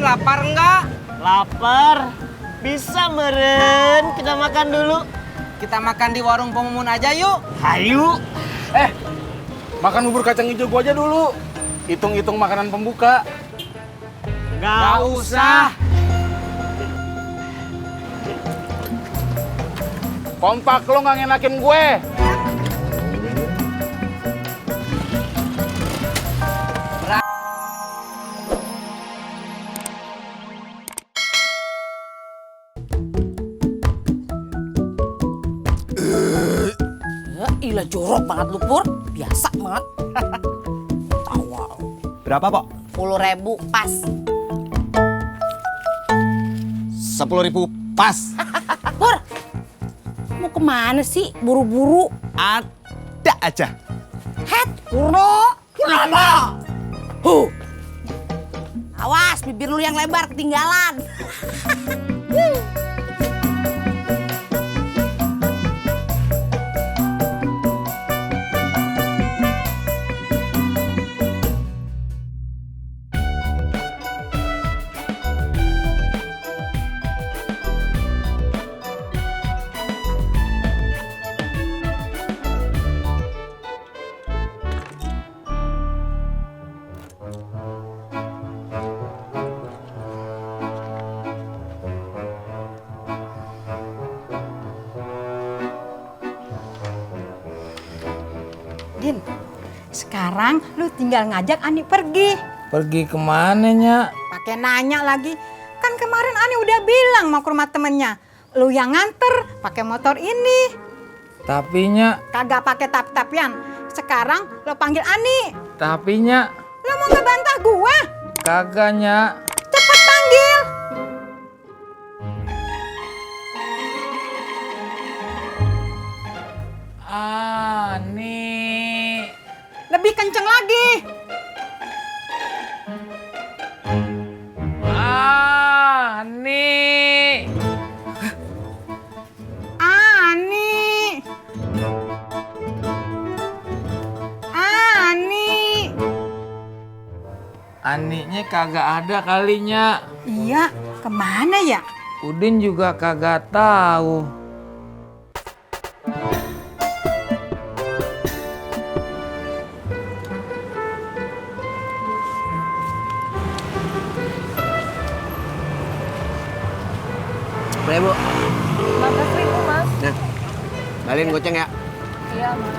lapar enggak? Lapar. Bisa meren, kita makan dulu. Kita makan di warung Pemumun aja yuk. Hayu. Makan bubur kacang hijau gua aja dulu. Hitung-hitung makanan pembuka. Gak usah. Kompak lo nggak ngenakin gue. Ilah jorok banget lu Pur, biasa banget. Tawa. Berapa, Pok? 10.000 pas. 10.000 pas. Pur, mau kemana sih? Buru-buru. Ada aja. Het, Purno. Purnama. Awas, bibir lu yang lebar ketinggalan. Din, sekarang lu tinggal ngajak Ani pergi. Pergi kemana, Nyak? Pakai nanya lagi. Kan kemarin Ani udah bilang mau ke rumah temennya. Lu yang nganter pakai motor ini. Tapi, Nyak. Kagak pakai tapi-tapian. Sekarang lu panggil Ani. Tapi, Nyak. Lu mau ngebantah gua? Kagak, Nyak. Cepet panggil. Ani. Lebih kenceng lagi. Ani. Ani. Ani. Aninya kagak ada kalinya. Iya, kemana ya? Udin juga kagak tahu. Berapa, Bu? 15.000 Mas. Nah, balikin goceng ya. Iya Mas.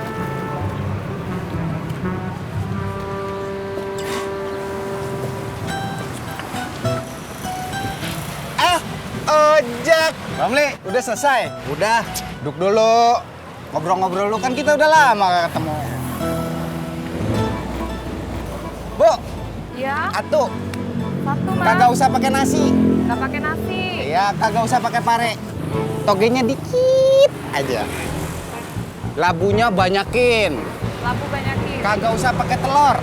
Ojek. Bang Li, udah selesai? Udah. Duduk dulu. Ngobrol-ngobrol lu kan kita udah lama gak ketemu. Bu, Iya. atu. Satu Mas. Kagak usah pakai nasi. Nggak pakai nasi. Iya, kagak usah pakai pare. Togenya dikit aja. Labunya banyakin. Labu banyakin. Kagak usah pakai telur.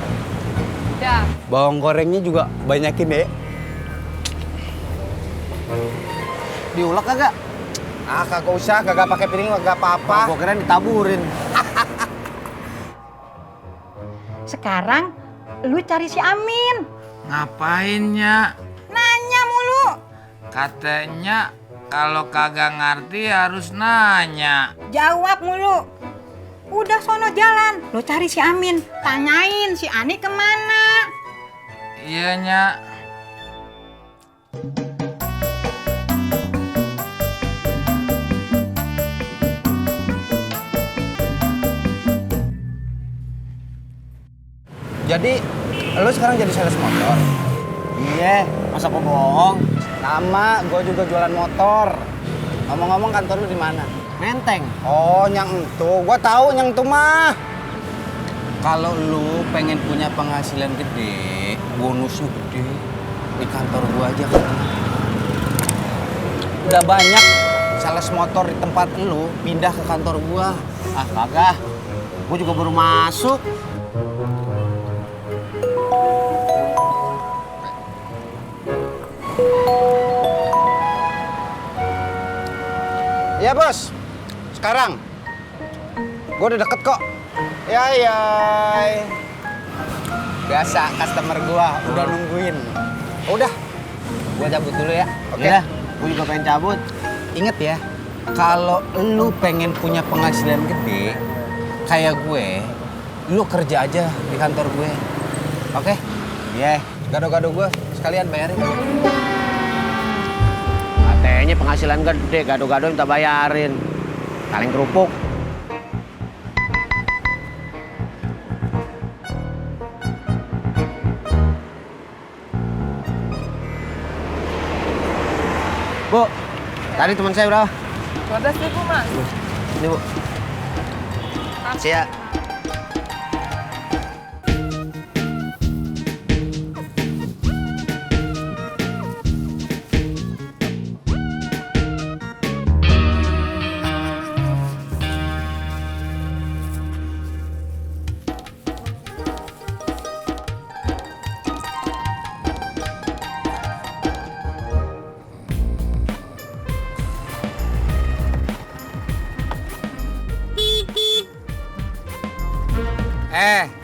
Udah. Bawang gorengnya juga banyakin deh. Diulek kagak? Ah, kagak usah, kagak pakai piring, kagak apa-apa. Gua kira ditaburin. Sekarang lu cari si Amin. Ngapain, Nyak? Nanya mulu. Katanya kalau kagak ngerti harus nanya. Jawab mulu. Udah sono jalan. Lu cari si Amin. Tanyain si Ani kemana. Iya, Nyak. Jadi, lu sekarang jadi sales motor? Iya, masa gua bohong? Sama, gua juga jualan motor. Ngomong-ngomong kantor lu di mana? Menteng. Oh, yang itu. Gua tahu yang itu mah. Kalau lu pengen punya penghasilan gede, bonusnya gede, di kantor gua aja kan. Udah banyak sales motor di tempat lu pindah ke kantor gua. Ah, kagak. Gua juga baru masuk. Ya bos, sekarang gue udah deket kok. Ya. Biasa customer gue udah nungguin. Udah, Gua cabut dulu ya. Oke. Iya, gua juga pengen cabut. Ingat ya, kalau lu pengen punya penghasilan gede kayak gue, lu kerja aja di kantor gue. Oke? Iya, gado-gado gue sekalian bayarin. Katanya penghasilan gede, gado-gado minta bayarin. Kaleng kerupuk. Bu, tadi teman saya berapa? 12.000 Mas. Ini Bu. Siap.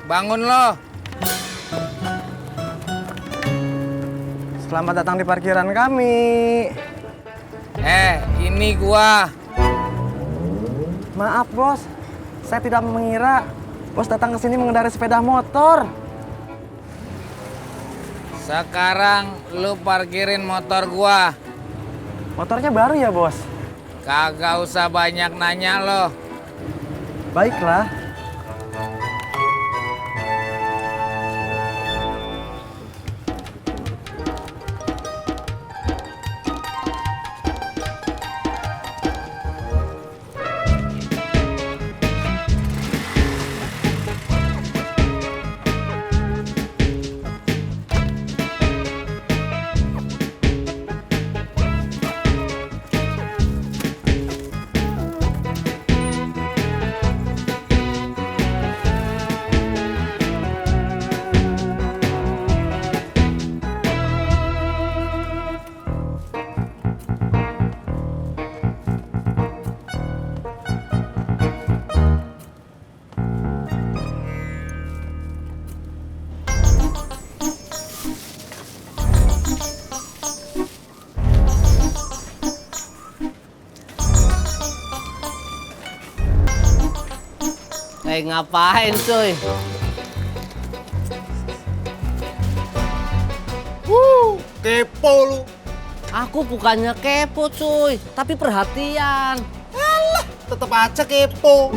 Bangun lo. Selamat datang di parkiran kami. Ini gua. Maaf bos, saya tidak mengira bos datang ke sini mengendarai sepeda motor. Sekarang lu parkirin motor gua. Motornya baru ya bos? Kagak usah banyak nanya lo. Baiklah. Ngapain cuy? Kepo lu. Aku bukannya kepo cuy, tapi perhatian. Tetep aja kepo.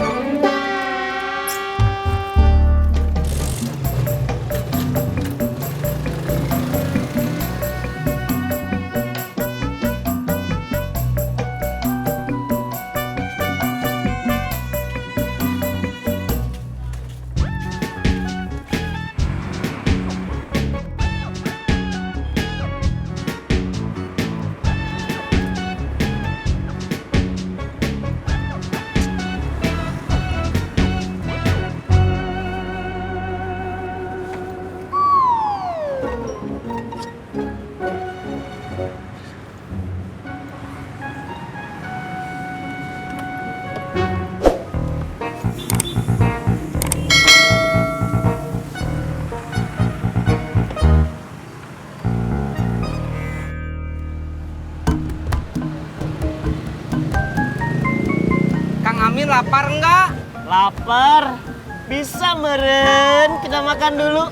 Amin lapar nggak? Lapar. Bisa meren, kita makan dulu.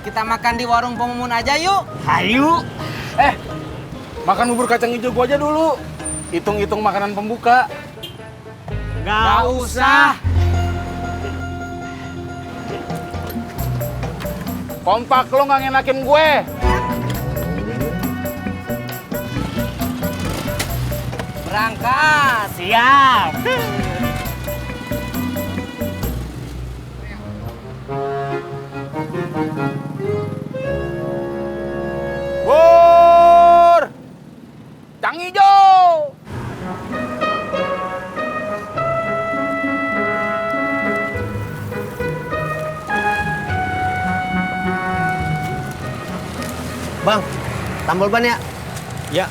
Kita makan di warung Pemumun aja yuk. Hayu. Makan bubur kacang hijau gua aja dulu. Hitung-hitung makanan pembuka. Nggak usah. Kompak lo nggak ngenakin gue. Berangkat. Siap. Bur! Kacang hijau! Bang, tambal ban ya? Ya.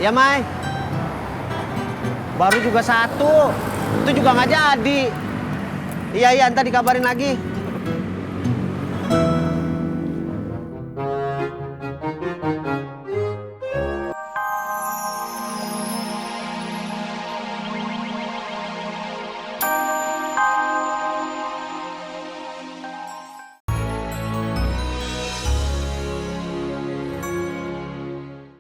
Ya, Mai. Baru juga satu. Itu juga nggak jadi. Iya, ntar dikabarin lagi.